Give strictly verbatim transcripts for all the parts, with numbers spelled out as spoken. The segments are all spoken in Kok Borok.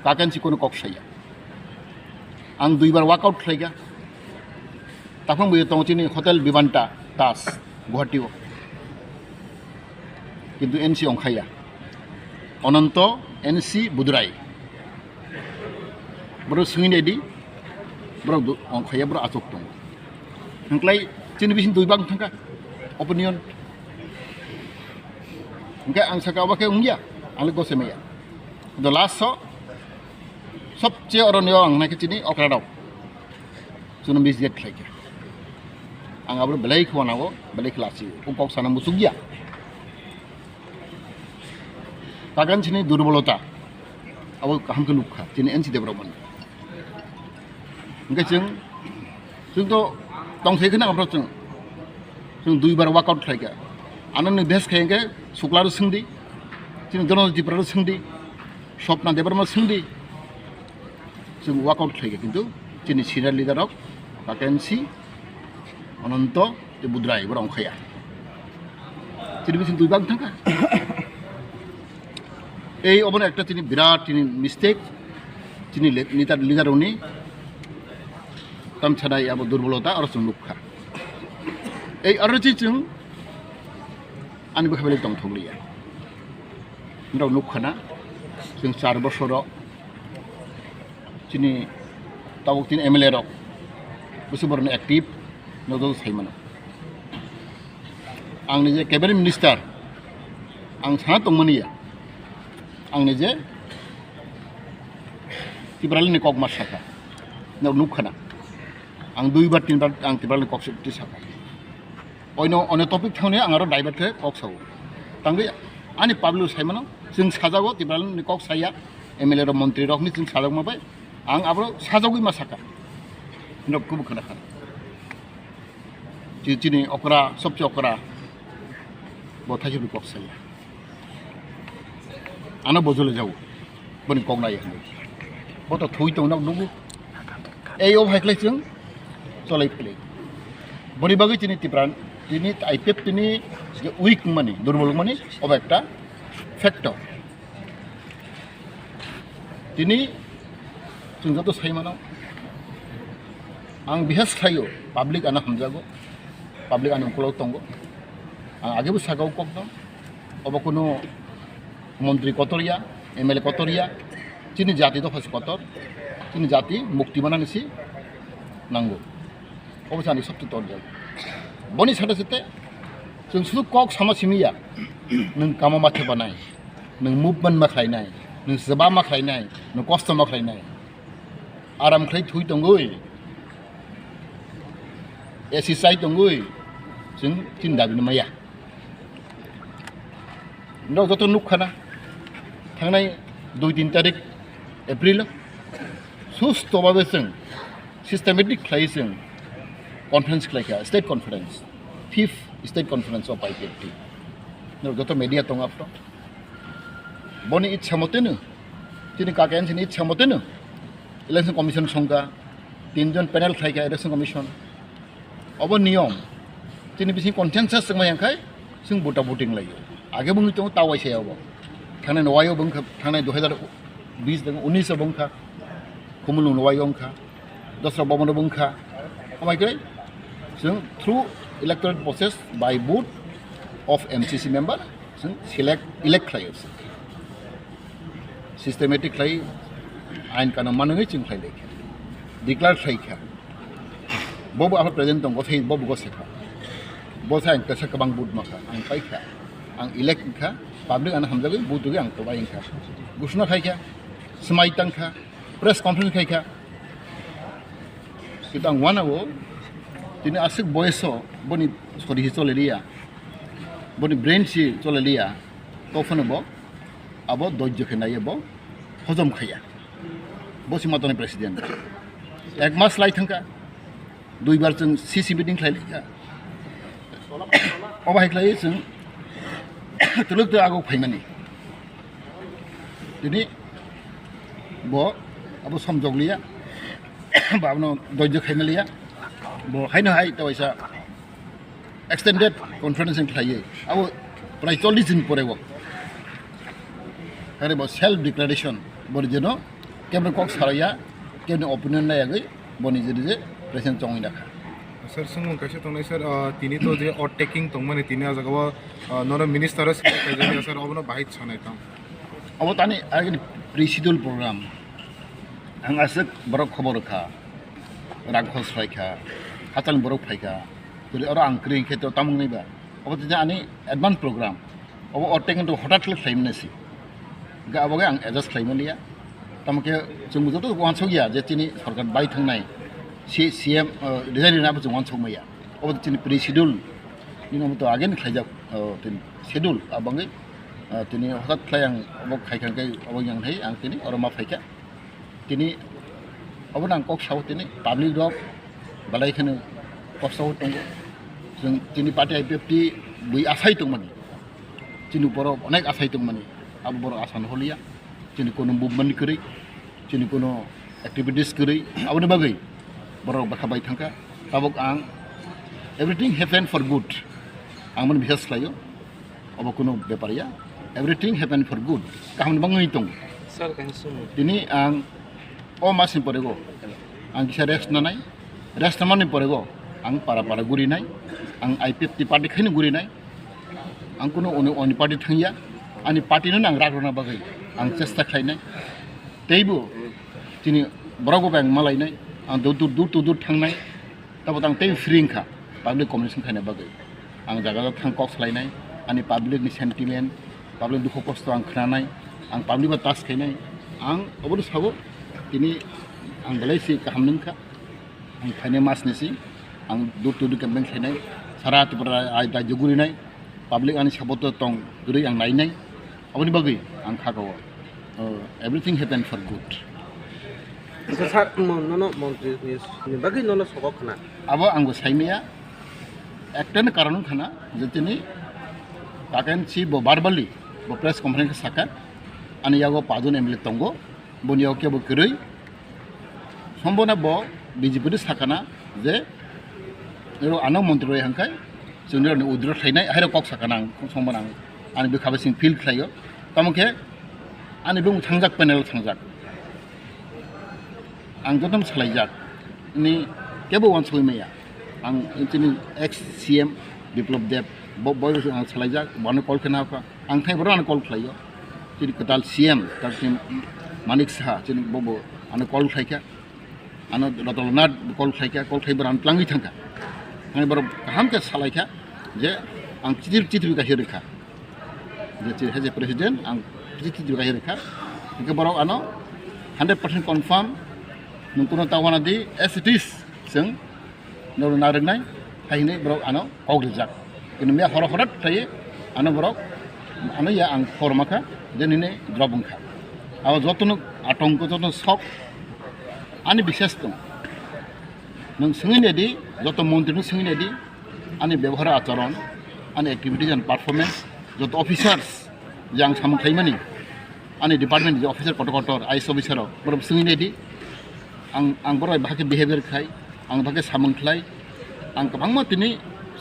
Kakensi kono kok saya. Ang duibar walkout khlaika. Taphang bui tongo chini Hotel Vivanta Taj, Guwahati o. Kintu N C ongkhaya. Ononto N C Budrai. Borok swngwi naidi, borok du-, ongkhaya, borok achuk tongo. Hwnklai chini bising dui bang thangkha, opinion. Hwnkhe ang saka obo khe wngya, ang le gose maya. The last so, sobche oro neo ang naikhe chini okra rok. Chwngno misguide khlaikha. Ang abo belai khe wanao, belai khe lachio. O kok sana muchukya. Kagan chini durbolota. Abo kaham khe nukha, chini N C Debrokmani. Hwnkhe chwng, chwng to tongthai kheno abo chwng. Chwng duibar walkout khlaikha. Ano ni bes khai hwnkhe Suklaro swngdi. Chini Dono Tipraro swngdi. Swapna Debbarma swngdi. Chwng walkout khlaikha, kintu chini senior leader rok, Kakensi, Ononto, tei Budrai, borok ongkhaya. Chini bising dui bang thangkha. Ei obono ekta chini birat chini mistake, chini le-, leader, leader rokni tamsanai abo durbolota oro chwng nukha. Ei oro chi chwng ani bwkha belai tongthokliya. Norok nukha na, chwng char bosoro chini tabuk chini M L A rok bwswk borokno active, norok sai mano. Ang nije cabinet minister, ang sana tongmani ya, ang nije Tipraland ni kok ma sakha, norok nukha na, ang duibar tinbar ang Tipraland ni kok sakha. Oino, oino topic thangni ang aro divert khe kok sao. Tangwi ani public sai mano, chwng sajago Tipraland ni kok saya, M L A rok, montri rok ni chwng sajak ma bai, ang abo sajagwi ma saka. Nok kubu khana khana. Chi-, chini okra, sobche okra, bo thaisubni kok saya. Ano bojole jago. Boni kok nai hwnwi. Bo to thui tong nok nugo. Ei o hai khlai chwng cholai khlai. Boni bagwi chini Tipra, chini I P F T ni je weak mani, durbol mani, obo ekta factor. Tini chwng joto sai mano. Ang bihas khlaio, public ano hamjago, public ano ukolog tongo. Ang agebo sakao kokno, obo kuno montri kotor ya, M L A kotor ya, chini jati dopha se kotor, chini jati mukti manani si nango. Obo se ani sobse tor jago. Boni sade sete, chwng sudu kok sama simi ya, nwng kamo ma thepa nai, nwng movement ma khlai nai, nwng swba ma khlai nai, nwng kosto ma khlai nai. Aram khlai thui tongwi, A C chai tongwi, chwng chini dabi no maya. Norok joto nukha na, thangnai dui tin tarik April o susto babe chwng systematic khlai chwng conference khlaikha, state conference, fifth state conference of I P F T. Norok joto media tongo aphro. Boni ichha moteno, chini K K N C ni ichha moteno, Election Commission songkha, tinjon panel khlaikha Election Commission. Obo niyom, chini bising consensus wngmai hwnkhai, chwng bota voting laio. Age bwngwi tongo ta waisa obo. Thangnai no waio bwngkha, thangnai dui hazar bis dang unis o bwngkha, Khumulwng no waio wngkha. Dosra Bhaban rok wngkha. Amai khe chwng through electoral process by vote of M C C member chwng select, elect khlaio. Systematic khlai, ain kanun manwi chwng khlai lai kha. Declare khlai kha. Bobo aphar present tongo, thai bobo go sekha. Bo sa ang kesa kwbang vote makha, ang pai kha. Ang elect kha, public ano hamjagwi vote rwgwi ang tobai kha. Gusna khai kha, swmai tang kha. Press conference khai kha. Kintu ang wanao tini aswk boyoso boni sori si chole liya, boni brain si chole liya, tophano bo abo dojjo khe naiye bo hojom khaiya. Bo si matoni president. Ek mas lai thangkha. Duibar chwng C C meeting khlai laikha. Obo hai khlai chwng twlwk twlwk agok phaimani. Tini bo abo somjok liya, ba abono dojjo khaima liya. Bo haino hai ta waisa extended conference khlaiwi abo prai chollish din pore o. Hare bo self declaration bo jeno Kebni kok saraya, kebni opinion nayagwi bo nije nije president chongwi nakha. Sir, swngmung kaisa tongnai sir, ah, tini to je oath taking tongmani tini a jagao, ah, nono minister o select khaijak ya sir, obono bahai sanai tong. Obo tani agini pre-schedule program. Ang aswk borok khobor rwkha, rang khos phaikha, hachal borok phaikha, tuli oro ang kwrwi khe to tamung nai ba. Obo tini ani advance program. Obo oath taking to hotat khlai khlaimani si. Ga abo ga ang adjust khlaimani ya. Tamo khe chwng joto uansuk ya je chini sarkar bai thangnai si C M, uh, resign rina abo chwng uansuk maya. Obo chini pre-schedule. Nini obo to ageni khlaijak, uh, tini schedule abangwi, uh, tini hotat khlai ang obo khaikha khe obo yang thai ang tini oro ma phaikha. Tini obono ang kok sao tini public rok belai kheno kosto o tongo. Chwng chini party I P F T bui asai tongmani. Chini borok onek asai tongmani. Abo borok asa no holiya. Chini kono movement kwrwi, chini kono activities kwrwi, aboni bagwi borok bwkha bai thangkha. Tabuk ang everything happen for good. Ang mani bihas khlaio. Obo kunu bepar ya. Everything happen for good. Kaham ni bangwi tong. Sir, kaham sung. Tini ang o mas ni pore go. Ang kisa rest nanai. Rest namani pore go. Ang para para guri nai. Ang I P F T party khaini guri nai. Ang kunu oni oni party thangya. Ani party no ang rak rona bagwi. Ang chesta khlainai. Teibo tini borok bo bang malainai. Ang dur dur dur dur thangnai. Tabuk ang tei free wngkha public communication khaina bagwi. Ang jaga jaga thang kok salainai, ani public ni sentiment, public dukhu kosto ang khnanai, ang public bai touch khainai. Ang obono sabo, tini ang belai si kaham nungkha. Ang phainai mas ni si ang door to door campaign khlainai, sara Tripura rai-, rajyo gurinai, public ani support o tong kwrwi ang nainai. Aboni bagwi ang kha kao, uh, everything happen for good. Sir, mo-, nono montri ni, ni bagwi nono sokok khna. Abo ang bo saimaya, ekta ni karon khna, je tini kakan si bo verbally, bo press conference saka, ani yago pajon M L A tongo, boni yago kebo kwrwi, Sombona bo B J P ni sakana je, ero ano montri roi hangkai, chwngni roni withdraw khlainai, hairo kok sakana ang, Sombona ang, ani bwkha bai sing feel khlaio. Tamo khe ani bung thangjak panel thangjak. Ang jotom salaijak. Ni kebo wansugwi maya. Ang chini ex C M Biplab Deb, bo, bo ang salaijak, bono call khna kha. Ang thai borok ano call khlaio. Chini kwtal C M, tak chini Manik Saha, chini bobo ano call khlaikha. Ano Ratan Lal Nath call khlaikha, call khlai borok ano tlangwi thangkha. Ang borok kaham khe salaikha je ang chithi, chithi kaisa rwkha. Je chini hai je president ang chithi kaisa rwkha. Hingke borok ano hundred percent confirm nung kuno ta wana di as it is chwng Norok narwknai hai hinwi borok ano kok rijak. Kintu miya horo horat khlaiwi ano borok ano ya ang khorma kha, je nini drop wngkha. Abo jotono atongko, jotono sok ani bishes tong. Nwng swngwi naidi, joto montri no swngwi naidi, ani bebohar acharon, ani activities and performance, joto officers je ang samung khlaimani, ani department je officer kotor kotor, I A S officer rok, borok swngwi naidi, ang, ang borok bai bahai khe behavior khai, ang bahai khe samung khlai, ang kwbangma tini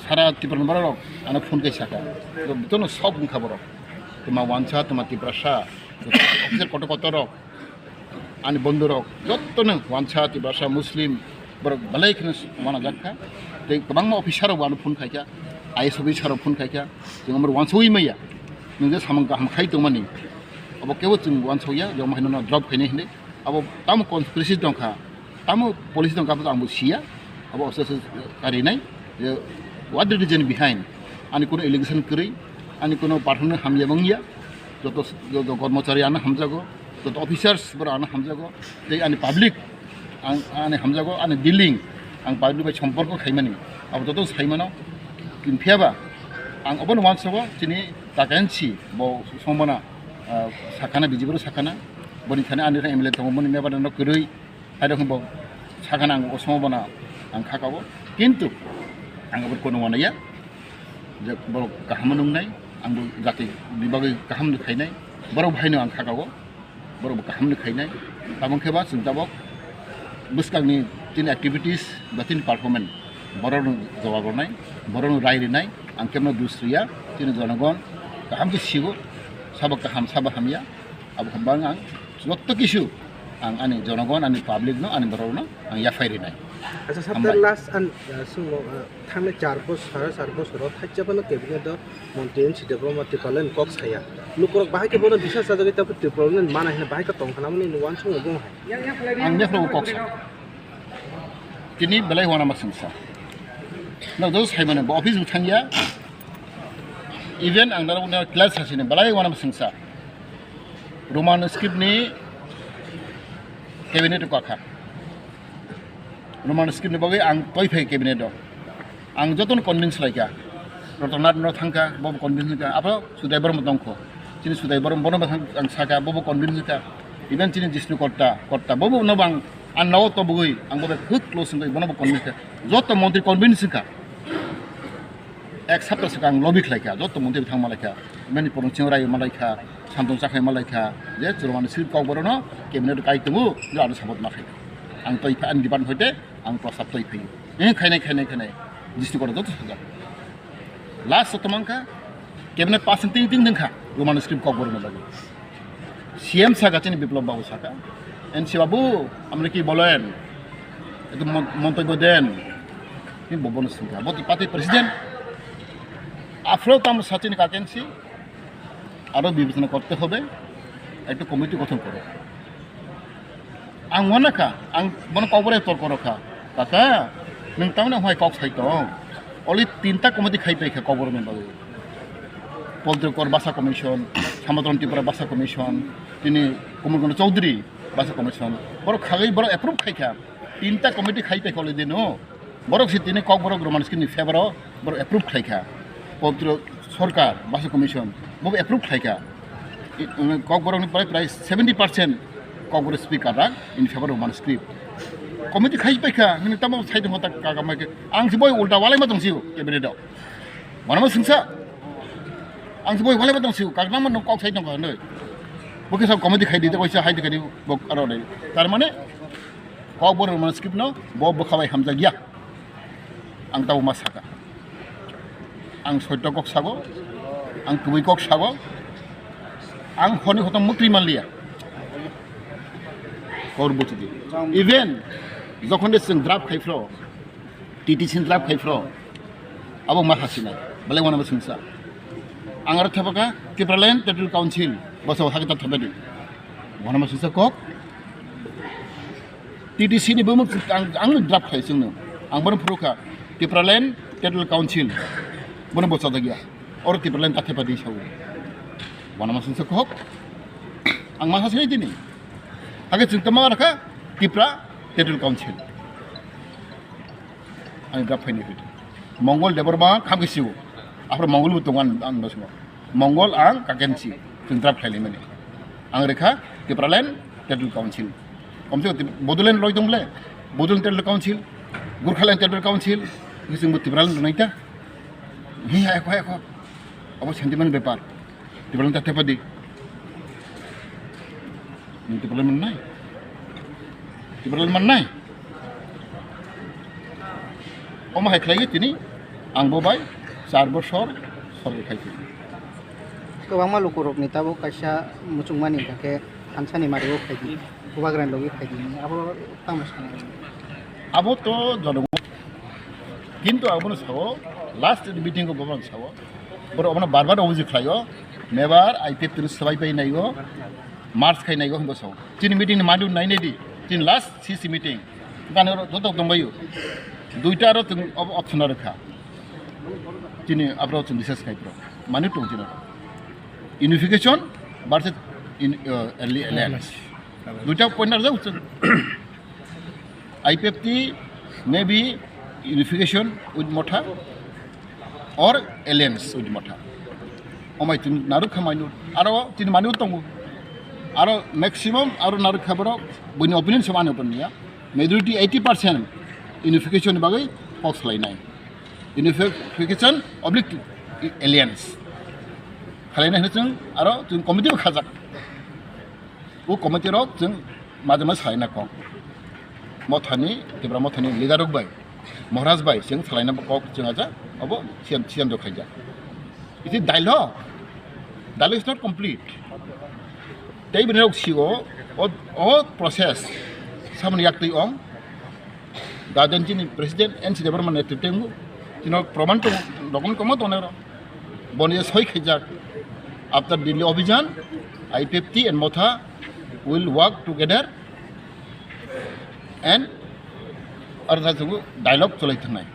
sara Tripura ni borok rok ano phone kai saka, jotono sok wngkha borok, twma wansa, twma Tiprasa, officer kotor kotor rok, ani bondhu rok, jotono wansa, Tiprasa, Muslim, borok belai kheno wanajak kha. Tei kwbangma officer rok bo ano phone khai kha, I A S officer rok phone khai kha, chwng omo wansugwi maya, nwng je samung kaham khai tongmani, abo kebo chwng wansukya, je omo haino no drop khainai hinwi, abo tamo conspiracy tongkha, tamo policy tongkha, abo to ang bo siya, abo oso oso karinai, je what the reason behind, ani kuno allegation kwrwi, ani kuno performance hamya wngya, joto, joto kormochari ano hamjago, joto officers borok ano hamjago, tei ani public ang, ani hamjago, ani dealing, ang public bai somporko khaimani, abo joto saimano. Phiya ba ang obono wansago, chini takansi bo Sombona, ah, sakana, B J P rok sakana, boni thani ani M L A tongo, boni member no kwrwi, hai rok bo sakana ang o Sombona ang kha kao, kintu ang abo kono wanaya. Je borok kaham nungnai, ang bo jati ni bagwi kaham ni khainai, borok bo haino ang kha kao, borok bo kaham ni khainai. Tabok khe ba chwng tabok bwskang ni tini activities ba tini performance borok no jawab rwnai, borok no rai rwnai, ang kebo no dus riya, tini jonogon kaham khe sigo, sabo kaham sabo hamya, abo khe bang ang joto kisu Ang ani jonogon, ani public no, ani borok no ang yaphai rinai. Acha, sir, hambai. Last an, uh, sung, uh, thangnai char bosor, sare char bosor o thaijabano cabinet o montri N C Debbarma Tipraland kok saya. Lukurok bahai khe bono bisas sajagwi tabuk Tipraland mana hino bahai khe tongkha namani uansukmung bo hai. Ang befro kok sa. Tini belai uanama singsa. No, those hai mane office bo thangya. Even ang daro class hasini belai uanama singsa. Roman script ni cabinet o kakha. Roman script ni bagwi ang toi phai cabinet o. Ang jotono convince laikha. Rotanath no thangkha, bobo convince wngkha. Abo Sudai Borma tongkho. Chini Sudai Borma, bono bo ang sakha, bobo convince wngkha. Even chini Jishnu Kotta, Kotta, bobo no bang ang nao tobogwi, ang bobo huk close wngwi, bono bo convince kha. Joto montri convince wngkha. Ek sapta swkang lobby khlaikha, joto montri thang malaikha, Manipur ni Chingrai malaikha, Santong Chakhai malaikha, je chwrwngmani sir kok borokno cabinet kai tongo, je ano support ma khaikha. Ang toi pha, ani department hoite ang prostab toi phaio. Eh, khainai, khainai, khainai, district court joto sajak. Last o tomangkha, cabinet pass ting ting dengkha, Roman script kok borokno bagwi. C M saka chini Biplab babu saka, "N C babu, আপনি কি বলেন? একটু মন-, মন্তব্য দেন।" Ni bobono sungkha, bo party president. Afro tamo sachini kakensi, aro bibechona korte hobe, ekta committee gothon koro. Ang wanakha, ang bono kokborok tor korokha. Kaka, nwng tamni hwnwi kok sai tong? Oli tinta committee khai paikha kokborokni bagwi. Poultry Kor Basa Commission, Samodron Tripura Basa Commission, tini Komol Kono Chowdhury Basa Commission. Borok khagwi borok approve khaikha. Tinta committee khai paikha oli dino. Borok si tini kokborok Roman script ni favor o borok approve khlaikha. Poultry Sorkar, Basa Commission, bo approve khlaikha. I, um, kokborokni prai, prai seventy percent kokborok speaker rak in favor of Roman script. Committee khai paikha, nini tamo sai tongkha ta kaka mai khe. Ang si boi ulta walai ma tong sio, cabinet o. Wanama singsa. Ang si boi walai ma tong sio, kaka ma no kok sai tongkha noi. Bo khe sa committee khai di, ta kaisa hai di khai di, bo aro dai. Tar mane, kokborok Roman script no, bo bwkha bai hamjak ya. Ang tabo ma saka. Ang soito kok sago, ang tubui kok sago, ang honi hotom mutri manliya. Kor buchidi. Even jokhon de chwng draft khai phro, T T C ni draft khai phro, abo ma hasinai. Belai wanama singsa. Ang aro thepaka Tipraland Territorial Council, boso hakita thepadi. Wanama singsa kok. T T C ni bumung ang, ang draft khai chwngno. Ang bono phurukha. Tipraland Territorial Council. Bono bochajak ya. Oro Tipraland ta thepadi sawi. Wanama singsa kok. Ang ma hasinai tini. Hake chwng tama rakha Tipra Territorial Council. Ani draft phaini hwdi. Mongol Debbarma khamkhe sio. Aphro Mongol bo tongo ani, ani basongo. Mongol ang kakensi. Chwng draft khlailaimani. Ang rekha Tipraland Territorial Council. Komse kom Bodoland loi tong ble. Bodoland Territorial Council. Gurkhaland Territorial Council. Chwngbo Tipraland rwnai ta. Hi hai kho hai kho. Abo sentiment bepar. Tipraland ta thepadi. Nwng Tipraland mannai? Tipraland mannai? Omo hai khlaiwi tini ang bo bai char bosor sorkar khai tini. Kwbangma lukurokni tabuk kaisa muchungmani hwnkha khe thansani mario khai di, bubagrani logi khai di, abo tamo sanai? Abo to jonogon. Kintu abono sao, last meeting o bono sao, borok abono bar bar obuji khlaio, mebar I P F T ni swbai pai naigo, march khai naigo hinbo sao. Chini meeting ni madu nai nai di, chini last C C meeting. Bani oro joto tongbaio. Duita aro chwng op-, option aro kha. Chini abro chwng research khai pro. Mani tong chini. Unification versus in, uh, alli-, alliance. Duita point aro chwng. I P F T may be unification with Motha or alliance with Motha. Omai tin naruk khamai nu. Aro tin mani tongo. Aro maximum aro naruk khabaro bini opinion samani opinion ya. Majority eighty percent unification ni bagwi kok salai nai. Unification oblique alliance. Khalai nai hwnwi chwng aro chwng committee bo khajak. O committee rok chwng majama salai na kok. Mothani, Tipra Mothani leader rok bai, Maharaj bai chwng salai na kok chwng aja, abo siyan, siyan do khaija. It is dialogue. Dialogue is not complete. Tei bini rok sio, O, o process samani yaktwi ong. Dadan chini president N C Debbarma netrite wngo. Chino proman tongo, document komo tongnai ro. Boni je soi khaijak. After Delhi Abhijan, I P F T and Motha will work together and aro sa chungo dialogue cholai thangnai.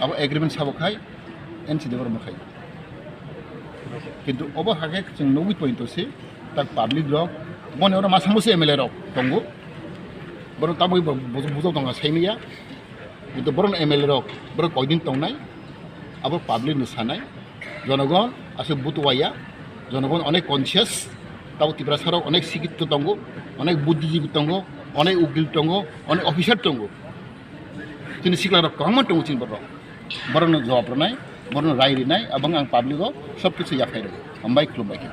Abo agreement sabo khai N C Debbarma khai. Kintu obo hake chwng nugwi pointo se tak public rok boni oro masa musi M L A rok tongo. Borok tabuk bo bujok tonga saimaya. Kintu borok M L A rok borok koidin tongnai. Abo public no sanai. Jonogon aswk butuwaya, jonogon onek conscious, tabo Tiprasa rok onek sikito tongo, onek buddhijibi tongo, onek ukil tongo, onek officer tongo. Chini sikla rok kwbangma tongo chini borok. Borokno jawab rwnai, borokno rai rinai, abang ang public o sob kichu yaphai rw. Hambai, khulumbai khe.